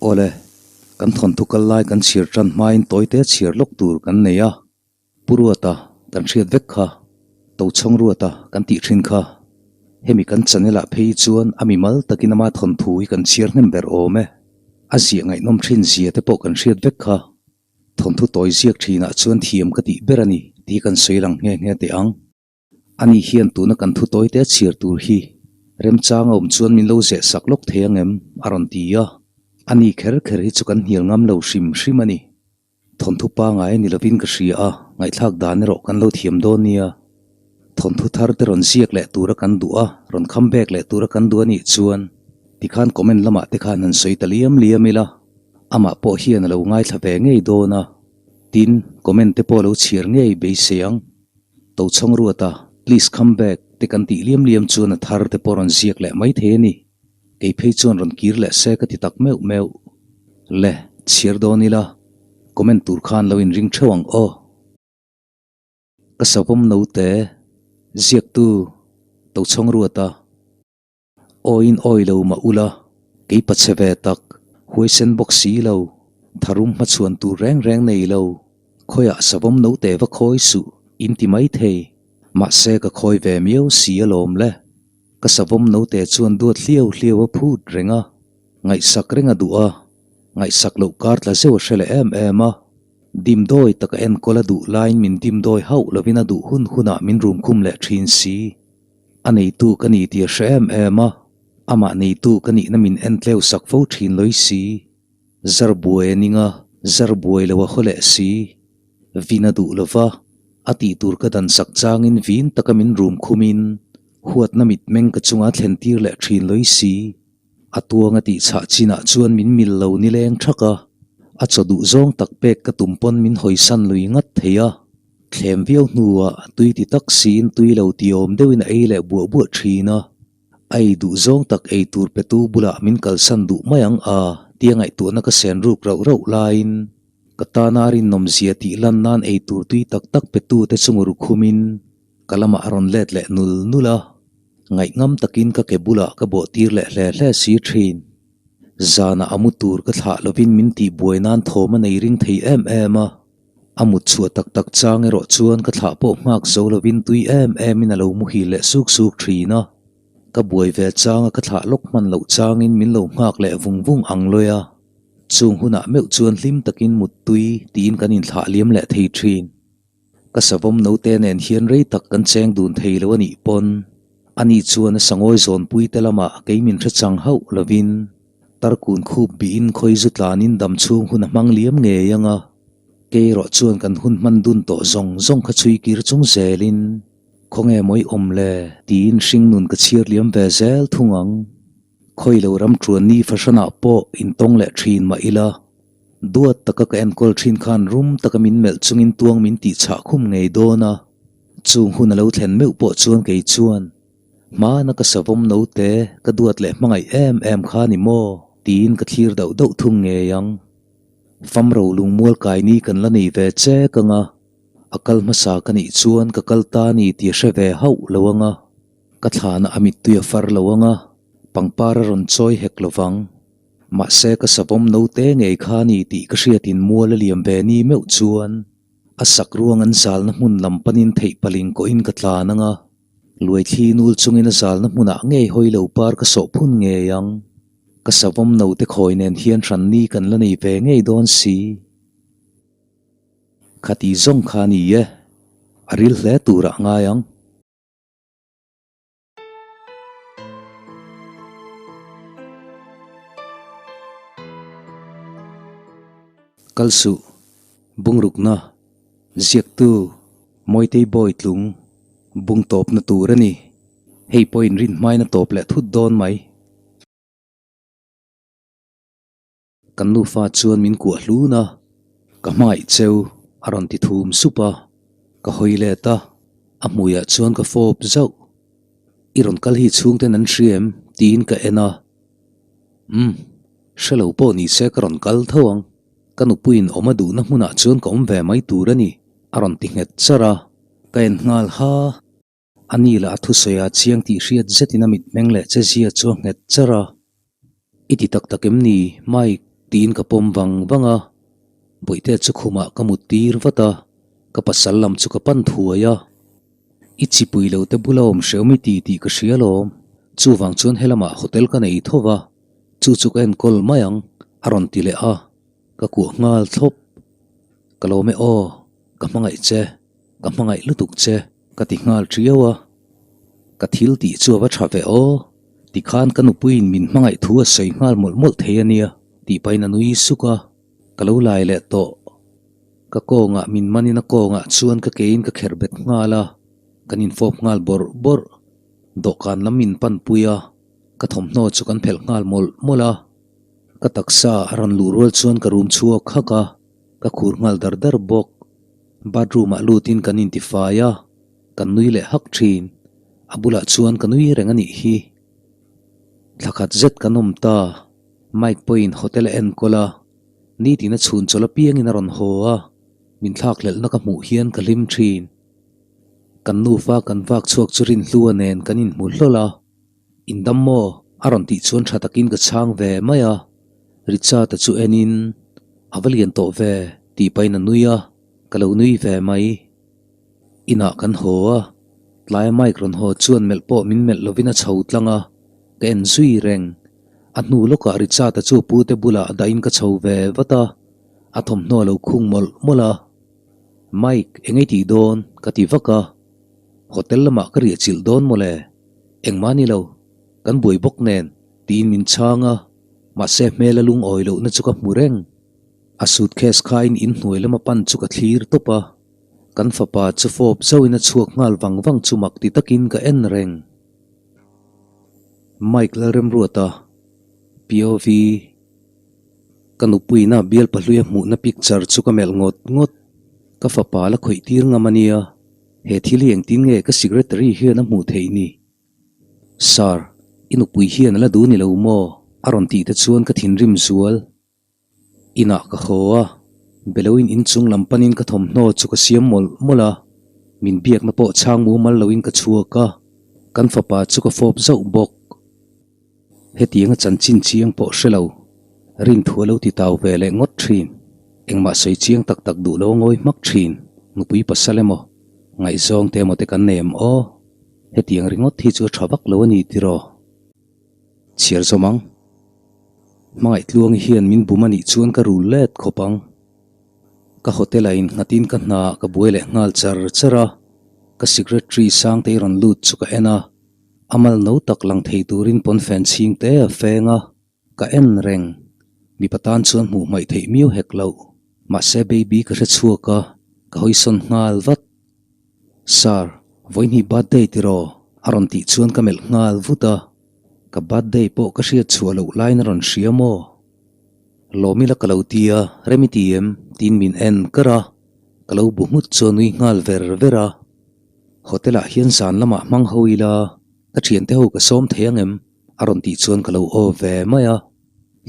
Awle, kan thawnthu kal lai kan chhiar tan hmain tawite chhiar lawk tur kan nei a. Pu Ruata kan hriat vek kha, Tochhawng Ruata kan tih thin kha. Hemi kan channel ah phei chuan a mimal takin ama thawnthu hi kan chhiar hnem ber awm e. A ziah ngaihnawm thin zia te pawh kan hriat vek kha. Thawnthu tawi ziak thinah chuan thiam ka tih ber a ni tih kan sawi lang nghe nghe teh ang. Ani hian tuna kan thu tawi te chhiar tur hi remchang a awm chuan min lo zeh sak lawk thei ang em? a rawn ti a. Ani kher kher hi chu kan hnial ngam lo hrim hrim a ni. Thawnthu pangai a ni lovin ka hria a, ngaihthlak dan erawh kan lo thiam dawn nia. Thawnthu thar te rawn ziak leh tura kan duh a, rawn kham bek leh tura kan duh a nih chuan tikhan comment lamah te khan han sawi ta liam liam ila, amah pawh hian a lo ngaithla ve ngei dawn a. Tin, comment te pawh lo chhiar ngei beisei ang. Tochhawng Ruata, please come back, te kan tih liam liam chuan a thar te pawh rawn ziak leh mai thei a ni. Kei phei chuan rawn kir leh se ka ti tak meuh meuh. Le, chhiar dawn ila, comment tur khan lo inring theuh ang aw. Ka savawm note, ziaktu, Tochhawng Ruata. Awiin awi lo mah ula, kei pa chhe ve tak, huaisen bawk si lo, tharum hmachhuan tur reng reng nei lo, khawiah savawm note va khawi suh in ti mai thei, mahse ka khawi ve miau si alawm le. Ka savawm note chuan duat hliau hliau a phut reng a, ngaihsak reng a duh a, ngaihsak loh kar tla zeuh a hre leh em em a. Dimdawi taka enkawl a duh laiin min dimdawi hauh lovin a duh hun hunah min rumkhum leh thin si. A neitu ka ni tih a hre em em a, amah neitu ka nihna min en tleu sak fo thin lawi si. Zar buai a ning a, zar buai lo a haw leh si. Vin a duh lo va, a tih tur ka dan sak changin vin taka min rum khumin huatna mitmeng ka chunga thlen tir leh thin lawi si. A tuang a tih chhah chinah chuan min mil lo nileng thak a, a chaw duh zawng tak pek ka tum pawn min hawisan lui ngat thei a. Thlem viau hnuah tui ti tak siin tui lo ti awm deuhin a ei leh buah buah thin a. A ei duh zawng tak ei tur petu bulah min kalsan duh mai ang a tia ngaihtuahna ka sen ruk rauh rauh laiin ka tana rinnawmzia tih lan nan ei tur tui tak tak petu te chu ngur khumin ka lamah a rawn let leh nul nul a. Ngaihngam takin ka ke bulah ka bawh tir leh hle hle si thin. Zanah a mu tur ka thlah lovin min tihbuai nan thawm a nei ring thei em em a. A mut chhuah tak tak chang erawh chuan ka thlah pawh nghak zo lovin tui em emin a lo muhil leh suk suk thin a. Ka buai ve changa ka thlah lawk hman loh changin min lo nghak leh vung vung ang lawi a. Chung hunah meuh chuan hlim takin mut tui tiin kan inthlah liam leh thei thin. Ka savawm note nen hian rei tak kan cheng dun thei lo a nih pawn ani chuan a sangawi zawnpui te lamah kei min hre chang hauh lovin Tarkun khup bihin khawi zu tlanin dam chhung hun a hmang liam ngei ang a, kei erawh chuan kan hun hman dun tawh zawng zawng kha chhui kir chung zelin khawnge mawi awm le tiin hringnun ka chhiar liam ve zel thung ang. Khawi lo ram ṭuan ni fahranah pawh intawng leh ṭhin mah ila, duat taka ka enkawl ṭhin khan rum taka min melh chungin tuang min tih chhah khum ngei dawn a, chung hun a lo thlen meuh pawh chuan kei chuan Hmana ka savawm note ka duat leh hmangaih em em kha ni maw? tiin ka thlir dauh dauh thung ngei ang. Famro lungmual kai ni kan la nei ve chek ang a, a kal hmasa ka nih chuan ka kal ta ni tih a hre ve hauh lo ang a, ka thlana a mittui a far lo ang a, pangpar a rawn chawi hek lo vang. Mahse ka savawm note ngei kha ni tih ka hriatin mual a liam ve ni meuh chuan a sak ruang an zalna hmun lam panin theih paling kawhin ka tlan ang a. Luaithli nul chungin a zalna hmunah ngei hawi lo par ka sawh phun ngei ang. Ka savawm note khawi nen hian hran ni kan la nei ve ngei dawn si. Khati zawng kha a ni e, a ril hle turah ngai ang. Kal suh, bungrukna, ziaktu, Mawitei Bawi tlung, bung tawpna tur a ni. Hei pawh inrin hmain a tawp leh thut dawn mai. Kan nufa chuan min kuah hlun a, ka hmangaih cheu a rawn ti thum sup a, ka hawi let a, a hmuiah chuan ka fawp zauh. I rawn kal hi chhungten an hria em? tiin ka en a. Umm, hre lo pawh ni se ka rawn kal tho ang. Ka nupuiin awm a duhna hmunah chuan ka awm ve mai tur a ni, a rawn ti nghet char a. Ka en nghal ha. A ni lah a thusawi a chiang tih hriat zetin a mitmeng leh che zia chu a nghet char a. I ti tak tak em ni, Mike? Tiin ka pawm vang vang a, Bawihtea chu khumah ka mut tir vat a, ka pasal lam chu ka pan thuai a. I chipui lo te bula awm hreu mi ti tih ka hria lawm, chuvang chuan helamah hotel ka nei tho va, chu chu ka enkawl mai ang, a rawn ti leh a, ka kuah nghal thlawp. Ka lawm e aw, ka hmangaih che, ka hmangaih lutuk che, ka ti nghal ṭiau a. Ka thil tih chu a va ṭha ve aw, tikhan ka nupuiin min hmangaih thu a sawi nghal mawlh mawlh thei a nia, tih pahin a nui suk a, ka lo lai leh tawh. Ka kawngah min manin a kawngah chuan ka kein ka kherh bet nghal a, kan infawp nghal bawrh bawrh. Dawhkan lam min panpui a, ka thawmhnaw chu kan phelh nghal mawlh mawlh a. Ka taksa a rawn luh rual chuan ka rum chhuak hak a, ka khur nghal dar dar bawk. Bathroom ah lutin kan intifai a, kan nui leh hak thin. A bulah chuan ka nui reng a nih hi. Thla khat zet kan awm ta, Mike pawhin hotel a enkawl a, nitin a chhun chawlh apiangin a rawn haw a, min thlakhlelhna ka hmuh hian ka hlim thin. Kan nufa kan vak chhuak chu Rinhlua nen kan inhmu hlawl a. Indam maw? A rawn tih chuan tha takin ka chhang ve mai a, Richard-a chu enin, A va lian tawh ve, tih pahin a nui a, ka lo nui ve mai. Inah kan haw a, tlaia Mike rawn haw chuan melh pawh min melh lovin a chho tlang a, ka en zui reng. A hnu lawkah Richard-a chu pute bulah dahin ka chho ve vat a, a thawmhnaw a lo khung mawlh mawlh a. Mike, eng ei tih dawn? ka ti vak a, Hotel lamah ka riah chilh dawn mawle. Engmah ni lo, kan buai bawk nen, tiin min chhang a, mahse hmel a lungawi lohna chu ka hmu reng. A suitcase khain inhnuai lama pan chu ka thlir tawp a, kan fapa chu fawp zauhin a chhuak nghal vang vang chu mak ti takin ka en reng. Mike Lalremruata, POV, Ka nupuina bial pahluia hmuhna picture chu ka melh ngawt ngawt. Ka fapa la khawih tir ngam a nia. He thil hi engtin nge ka secretary hian a hmuh theih ni? Sir, i nupui hian a la duh ni lo maw? A rawn tih te chuan ka thinrim zual. Inah ka haw a, beloin inchung lam panin ka thawmhnaw chu ka siam mawlh mawlh a, min biakna pawh chhang mumal loin ka chhuak a, kan fapa chu ka fawp zauh bawk. Hetianga chanchin chiang pawh hre lo, rinthu a lo ti tau ve leh ngawt thin. Engmah sawi chiang tak tak duh lo a ngawi hmak thin. Nupui pasal emaw, ngaihzawng te emaw te kan nei em aw? Hetiang ringawt hi chu a tha vak lo a ni tiraw? Chhiar zawm ang. Hmangaih tluangi hian min bum a nih chuan ka rul let khawp ang. Ka hotel ah innghatin ka hna ah ka buai leh nghal char char a, ka secretary Sangtei rawn lut chu ka en a. A mal no tak lang thei turin pawnfen chhing te a feng a, ka en reng. Mipa tan chuan hmuh hmaih theih miau hek loh. Mahse baby ka hre chhuak a, ka hawisawn nghal vat. Sir, vawihnih birthday tiraw? A rawn tih chuan ka melh nghal vut a. Ka birthday pawh ka hriat chhuah loh laiin a rawn hria maw? Lawmila ka lo ti a, rem i ti em? Tiin min en kar a, ka lo bu nghut chu a nui nghal ver ver a. Hotel ah hian zan lamah hmang ho ila, ka thiante ho ka sawm thei ang em? A rawn tih chuan ka lo aw ve mai a,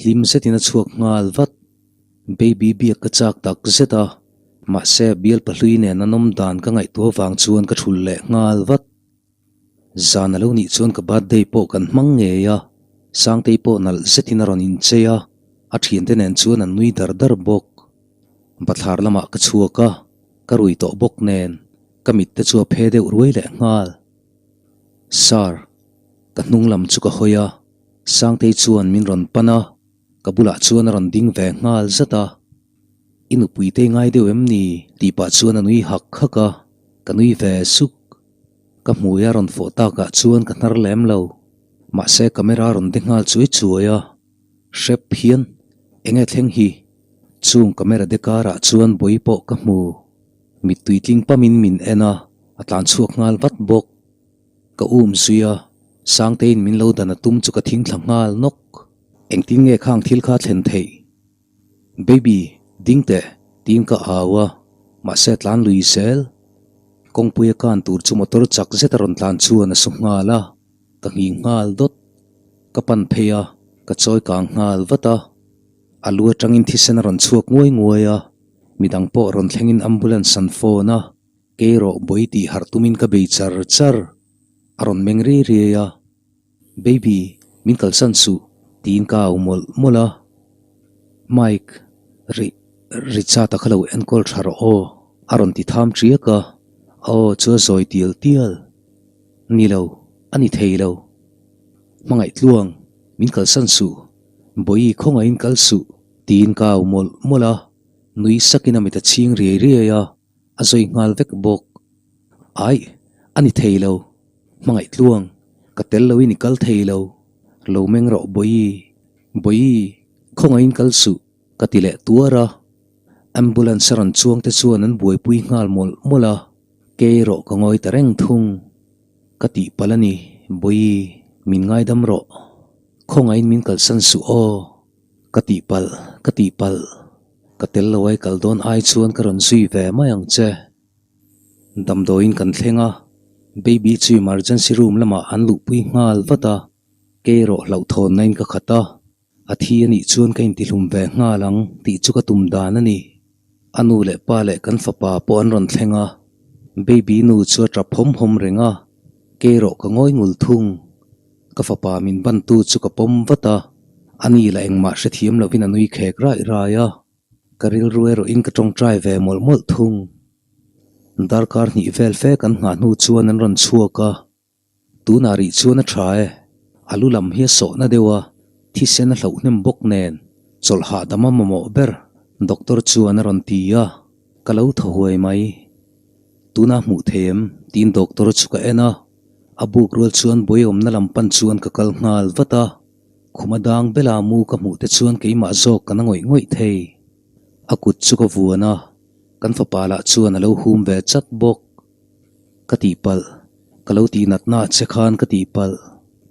hlim zetin a chhuak nghal vat. Baby biak ka chak tak zet a, mahse bial pahlui nen an awm dan ka ngaihtuah vang chuan ka thul leh nghal vat. Zan a lo nih chuan ka birthday pawh kan hmang ngei a, Sangtei pawh nalh zetin a rawn inchei a, a thiante nen chuan an nui dar dar bawk. Bathlar lamah ka chhuak a, ka rui tawh bawk nen ka mit te chu a phe deuh ruai leh nghal. Sir, ka hnung lam chu ka hawi a, Sangtei chuan min rawn pan a, ka bulah chuan a rawn ding ve nghal zat a. I nupui te i ngai deuh em ni? tih pah chuan a nui hak hak a, ka nui ve suk. Ka hmui a rawn fawh takah chuan ka hnar lem lo, mahse camera a rawn de nghal chuai chuai a, hrep hian enge thleng hi? Chung camera de karah chuan bawi pawh ka hmu. Mittui tling pamin min en a, a tlan chhuak nghal vat bawk. Ka um zui a, Sangteiin min lo dan a tum chu ka thing thla nghal nawk. Engtin nge khang thil kha thlen theih? Baby, ding teh, tiin ka au a, mahse a tlan lui zel. Kawngpui a kan tur chu motor chak zet a rawn tlan chuan a su nghal a, ka nghing nghal dawt. Ka pan phei a, ka chawi kang nghal vat a. A lu atangin thisen a rawn chhuak nguai nguai a, midang pawh rawn thlengin ambulance an phone a, kei rawh bawi tih harh tumin ka bei char char. A rawn meng riai riai a, Baby, min kalsan suh, tiin ka au mawlh mawlh a. Mike, ri, Richard-a kha lo enkawl tha rawh aw, a rawn ti tham ṭiak a, a aw chu a zawi tial tial. Ni lo, a ni thei lo. Hmangaih tluang, min kalsan suh, Bawihi khawngaihin kal suh, tiin ka au mawlh mawlh a, nui sakin a mit a chhing riai riai a, a zawi nghal vek bawk. Aih, a ni thei lo. Hmangaih tluang, ka tel loin i kal thei lo. Lo meng rawh Bawihi, Bawihi, khawngaihin kal suh, ka ti leh tuar a. Ambulance a rawn chuang te chuan an buaipui nghal mawlh mawlh a, kei erawh ka ngawi ta reng thung. Ka tihpalh a ni, Bawihi, min ngaidam rawh. Khawngaihin min kalsan suh aw. Ka tihpalh, ka tihpalh. Ka tel lo ai kal dawn ai chuan ka rawn zui ve mai ang che. Damdawiin kan thleng a, baby chu emergency room lamah an luhpui nghal vat a, kei erawh hlauhthawnna in ka khat a, a thi a nih chuan ka intihlum ve nghal ang tih chu ka tum dan a ni. A nu leh pa leh kan fapa pawh an rawn thleng a, baby nu chu a tap hawm hawm reng a, kei erawh ka ngawi ngul thung. Ka fapa min bantu chu ka pawm vat a, ani lah engmah hrethiam lovin a nui khek raih rai a. Ka rilru erawhin ka tawngtai ve mawlh mawlh thung. Darkar hnih vel fe kan nghah hnu chuan an rawn chhuak a, tunah rih chuan a tha e, a lu lam hi a sawhna deuh a, thisen a hloh hnem bawk nen chawlh hahdam a mamawh ber doctor chuan a rawn ti a, ka lo thaw huai mai. Tunah hmuh thei em? tiin doctor chu ka en a, a buk rual chuan buaiawmna lam pan chuan ka kal nghal vat a. Khuma dang bela mu ka hmuh te chuan keimah zawk ka na ngawih ngawih thei. A kut chu ka vuan a, kan fapa lah chuan a lo hum ve chat bawk. Ka tihpalh, ka lo tih natna che khan ka tihpalh,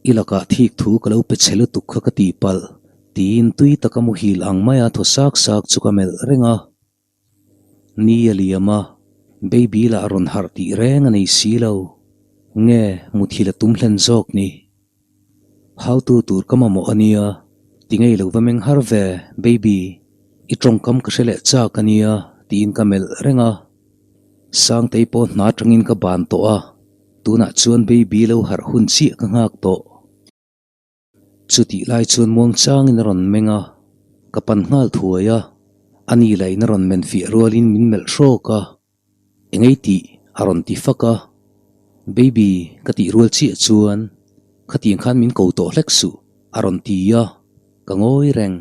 i lakah thik thu ka lo pe che lutuk kha ka tihpalh, tiin tui taka muhil ang maia thaw sak sak chu ka melh reng a. Ni a liam a, baby lah rawn harh tih reng a nei si lo. Nge muthil a tum hlen zawk ni? Hautu tur ka mamawh a nia, ti ngei lo va meng har ve, baby, i tawngkam ka hre leh chak a nia, tiin ka melh reng a. Sangtei pawh hna atangin ka ban tawh a, tunah chuan baby lo harh hun chiah ka nghak tawh. Chutih lai chuan muangchangin a rawn meng a, ka pan nghal thuai a, a ni lahin a rawn men fiah rualin min melh hrawk a, Engei tih a rawn ti fak a, Baby ka tih rual chiah chuan khatiang khan min ko tawh hlek suh a rawn ti a, ka ngawi reng.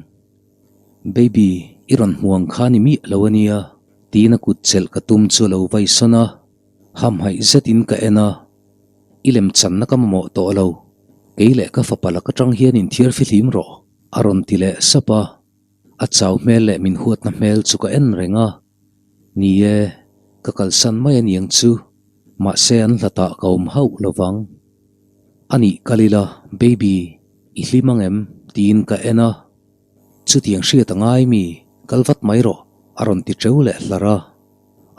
Baby i rawn hmuang kha ni miah lo a nia tiin a kut chelh ka tum chu a lo vaisawn a, hamhaih zetin ka en a. I lem channa ka mamawh tawh lo, kei leh ka fapa lak atang hian inthiar fihlim rawh, a rawn ti leh sap a. A chau hmel leh min huatna hmel chu ka en reng a. Ni e, ka kalsan mai a niang chu, mahse an hlatah ka awm hauh lo vang. A nih kal ila, baby, i hlim ang em? tiin ka en a. Chutiang hriat a ngai mi, kal vat mai rawh, a rawn ti teu leh hlar a.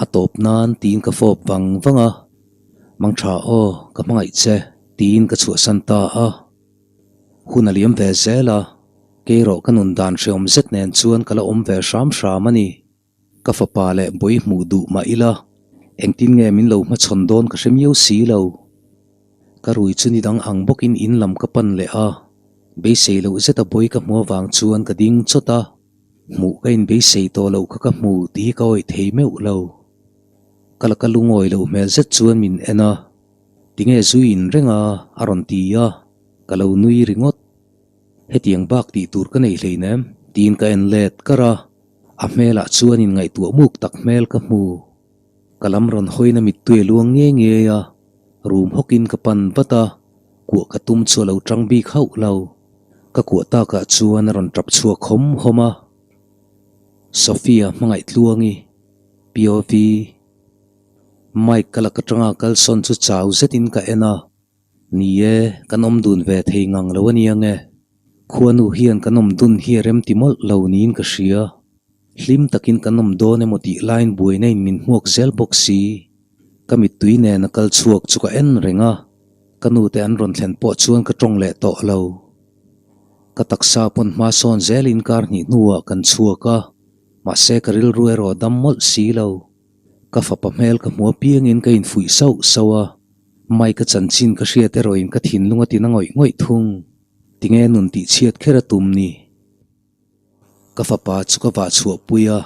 A tawp nan tiin ka fawp vang vang a. Mang tha aw, ka hmangaih che, tiin ka chhuahsan ta a. Hun a liam ve zel a, kei erawh ka nun dan hreawm zet nen chuan ka la awm ve hram hram a ni. Ka fapa leh bawi hmuh duh mah ila, engtin nge min lo hmachhawn dawn ka hre miau si lo. Ka rui chu ni dang ang bawkin in lam ka pan leh a, beisei loh zeta bawi ka hmu avang chuan ka ding chawt a, hmuh ka inbeisei tawh loh kha ka hmu tih hi ka awih thei meuh lo. Ka laka lungawi loh hmel zet chuan min en a, Tinge zui in reng a? a rawn ti a, ka lo nui ringawt. Hetiang bak tih tur ka nei hleinem tiin ka en let kar a, a hmelah chuan in ngaihtuah muk tak hmel ka hmu. Ka lam rawn hawina mittui a luang nge nge a, rum hawkin ka pan vat a, kuah ka tum chu a lo tang bik hauh lo. Ka kuah takah chuan a rawn tap chhuak hawm hawm a. Sophia hmangaih tluangi. POV, Mike ka lak atanga kalsawn chu chau zetin ka en a, ni e, kan awm dun ve thei ngang lo a nia nge? Khuanu hian kan awm dun hi a rem ti mawlh lo niin ka hria. Hlim takin kan awm dawn emaw tih laiin buaina in min hmuak zel bawk si. Ka mittui nen a kal chhuak chu ka en reng a, ka nute an rawn thlen pawh chuan ka tawng leh tawh lo. Ka taksa pawn hma sawn zelin kar hnih hnuah kan chhuak a. Mahse ka rilru erawh dam mawlh si lo. Ka fapa hmel ka hmu apiangin ka infuih sauh sauh a, Mike-a chanchin ka hriat erawhin ka thinlung a tina ngawih ngawih thung. Tinge nun tihchhiat kher a tum ni? Ka fapa chu ka vah chhuah pui a,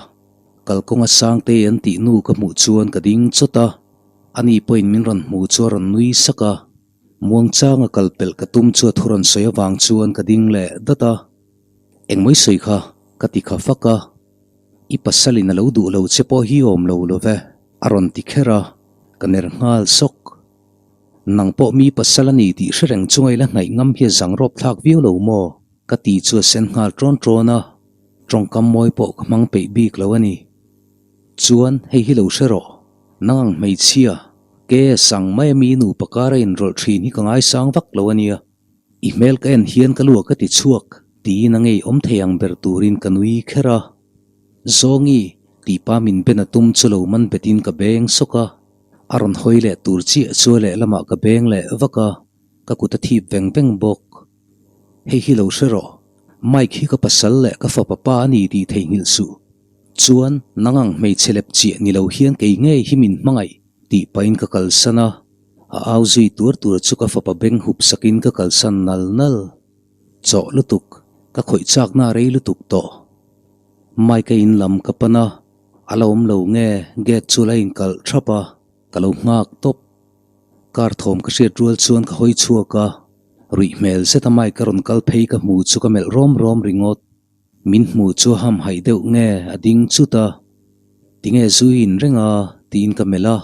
kalkawnga Sangtei an tih nu ka hmuh chuan ka ding chawt a, ani pawhin min rawn hmu chu a rawn nui sak a. Muangchanga kal pelh ka tum chu a thu rawn sawi avang chuan ka ding leh dat a, Engmawii sawi kha ka ti kha fak a, I pasalin a lo duh lo che pawh hi awm lo lo ve a rawn ti kher a, ka ner nghal sawk. Nang pawh mi pasal a ni tih hre reng chunga i la hnaih ngam hi a zang rawp thlak viau lo maw? Ka ti chu a sen nghal ṭawn ṭawn a, ṭawngkam mawi pawh ka hmang peih bik lo a ni. Chuan hei hi lo hre rawh, nang ang hmeichhia, ke sang mai a mi nupa kar a inrawlh ṭhin hi ka ngaisang vak lo a nia. I hmel ka en hian ka lua ka ti chhuak, tiin a ngei awm thei ang ber turin ka nui kher a. Zawngi, tihpa min ben a tum chu lo man betin ka beng sawk a, a rawn hawi leh tur chiah chu a lehlamah ka beng leh vak a, ka kut a thip veng veng bawk. Hei hi lo hre rawh, Mike hi ka pasal leh ka fapa pa a ni tih theihnghilh suh. Chuan, nang ang hmeichhe lep chiah ni lo hian kei ngei hi min hmangaih tih pahin ka kalsan a, a au zui tur tur chu ka fapa beng hup sakin ka kalsan nal nal. Chawh lutuk, ka khawih chakna a rei lutuk tawh. Mike-a in lam ka pan a, a la awm lo nge gate chu la inkalh thap a, ka lo nghak tawp. Car thawm ka hriat rual chuan ka hawi chhuak a, ruih hmel zeta Mike a rawn kal phei ka hmu chu ka melh rawm rawm ringawt. Min hmu chu a hamhaih deuh nge a ding chut a, tinge zui in reng a tiin ka melh a,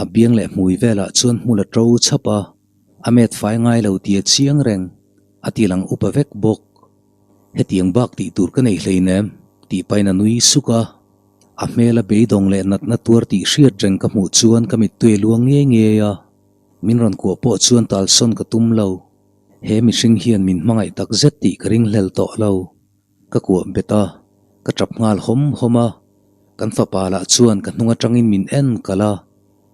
a biang leh hmui velah chuan hmul a to chhap a, a met fai ngai lo tih a chiang reng, a ti lang upa vek bawk. Hetiang bak tih tur ka nei hleinem tih pahin a nui suk a, a hmel a beidawng leh natna tuar tih hriat reng ka hmuh chuan ka mittui a luang ngei ngei a, min rawn kuah pawh chuan talsawn ka tum lo. He mihring hian min hmangaih tak zet tih ka ringhlel tawh lo. Ka kuah bet a, ka tap nghal hawm hawm a. Kan fapa lah chuan ka hnung atangin min en kalh a,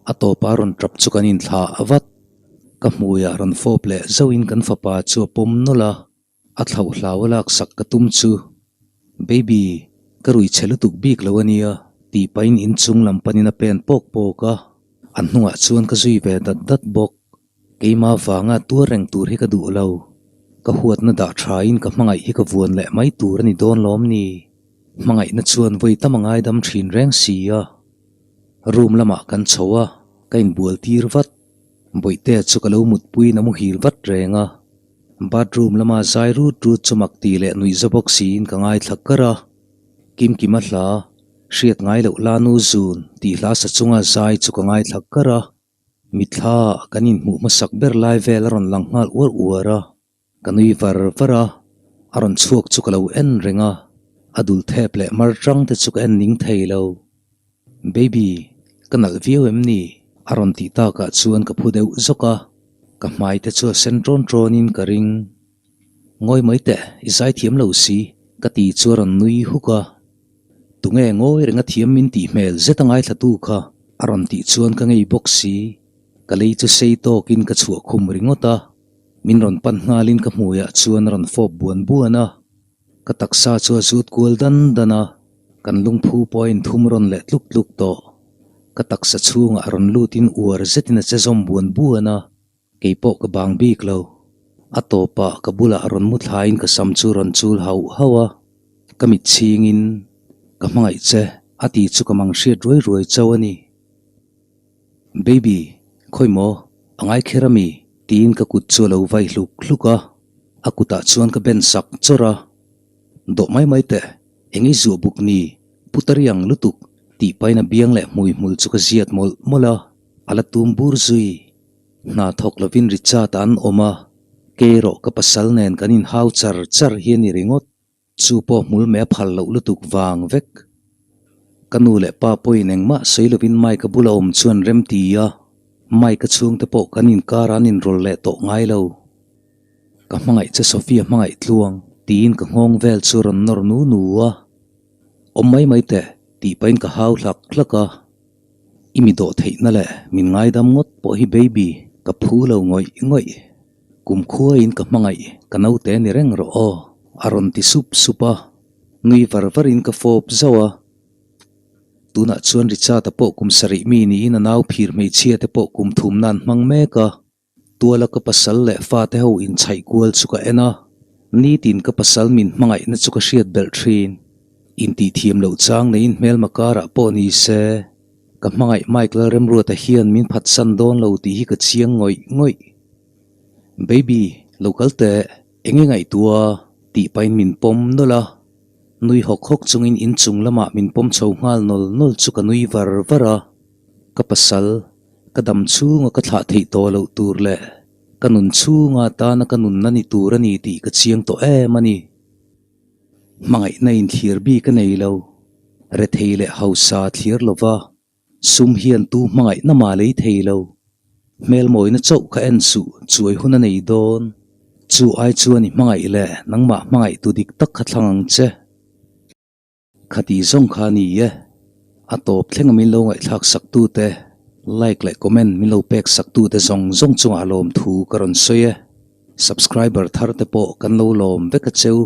a tawpa rawn tap chu kan inthlah vat. Ka hmuiah rawn fawp leh zauhin kan fapa chu a pawm nawlh a, a thlauh hlau a laksak ka tum chu, Baby, ka rui chhe lutuk bik lo a nia tih pahin inchung lam panin a pen pawk pawk a, a hnungah chuan ka zui ve dat dat bawk. Keimah vanga tuar reng tur hi ka duh lo. Ka huatna dah thain ka hmangaih hi ka vuan leh mai tur a ni dawn lawm ni? Hmangaihna chuan vawi tam a ngaidam thin reng si a. Room lamah kan chho a, ka inbual tir vat. Bawihtea chu ka lo mutpuiin a muhil vat reng a. Bathroom lama zai rut rut chu mak tih leh nuihza bawk siin ka ngaithla kar a. Kimkima hla, hriat ngai loh Lanu Zun tih hla sa chunga zai chu ka ngaithla kar a. Mitthla kan inhmuh hmasak ber lai vel a rawn lang nghal uar uar a, ka nui var var a, a rawn chhuak chu ka lo en reng a, a dul thep leh mar tang te chu ka en ning thei lo. Baby, ka nalh viau em ni? A rawn tih takah chuan ka phu deuh zawk a, ka hmai te chu a sen ṭawn ṭawnin ka ring. Ngawi mai teh, i zaithiam lo si, ka ti chu a rawn nui huk a. Tunge ngawi renga thiam min tih hmel zet a ngaithlatu kha a rawn tih chuan ka ngei bawk si. Ka lei chu sei tawkin ka chhuah khum ringawt a, min rawn pan nghalin ka hmuiah chuan a rawn fawp buan buan a. Ka taksa chu a zut kual dan dan a, kan lungphu pawh a inthum rawn leh tluk tluk tawh. Ka taksa chhungah rawn lutin uar zetin a che zawm buan buan a. Kei pawh ka bang bik lo. A tawpah ka bulah rawn mu thlaiin ka sam chu rawn chul hauh hauh a. Ka mit chhingin ka hmangaih che a ti chu ka mang hriat ruai ruai chauh a ni. Baby, khawi maw? A ngai kher a mi? Tiin ka kut chu a lo vai hluk hluk a. A kutah chuan ka ben sak chawrh a. Dawh mai mai teh, eng i zuah buk ni? Putari ang lutuk tih pahin a biang leh hmui hmul chu ka ziat mawlh mawlh a. A la tum bur zui. Hna thawk lovin Richard an awm a, kei erawh ka pasal nen kan inhau char char hi a ni ringawt. Chu pawh hmul meh a phal loh lutuk vang vek. Ka nu leh pa pawhin engmah sawi lovin Mike-a bula awm chuan rem ti a, Mike-a chhungte pawh kan inkar an inrawl leh tawh ngai lo. Ka hmangaih che Sophia hmangaih tluang tiin ka nghawng vel chu rawn nawr nu nu a. Awm mai mai teh tih pahin ka hau hlak hlak a. I mi dawh theihna leh min ngaidam ngawt pawh hi baby ka phu lo ngawih ngawih. Kum khuaiin ka hmangaih ka naute ni reng rawh aw a rawn ti sup sup a, nui var varin ka fawp zauh a. Tunah chuan Richard-a pawh kum sarih mi niin a nau phir hmeichhia te pawh kum thumna an hmang mek a. Tuala ka pasal leh fate ho inchhaih kual chu ka en a, nitin ka pasal min hmangaihna chu ka hriat belh thin. Intihthiam loh chang neiin hmelma karah pawh ni se, ka hmangaih Mike Lalremruata hian min phatsan dawn lo tih hi ka chiang ngawih ngawih. Baby, lo kal teh, enge ngaihtuah? tih pahin min pawm nawlh a. Nui hawk hawk chungin inchung lamah min pawm chho nghal nawl nawl chu ka nui var var a. Ka pasal, ka dam chhunga ka thlah theih tawh loh tur leh ka nun chhunga tana ka nunna ni tur a ni tih ka chiang tawh em a ni. Hmangaihna in thlir bik a nei lo, rethei leh hausa thlir lova sum hian tu hmangaihna mah lei thei lo. Hmelmawina chauh kha en suh chuai hun a nei dawn. Chu ai chuan i hmangaih leh nangmah hmangaih tu dik tak kha thlang ang che. Khati zawng kha a ni e. A tawp thlenga min lo ngaihthlak sak tute, like leh comment min lo pek sak tute zawng zawng chungah lawmthu ka rawn sawi e. Subscriber thar te pawh kan lo lawm vek a cheu.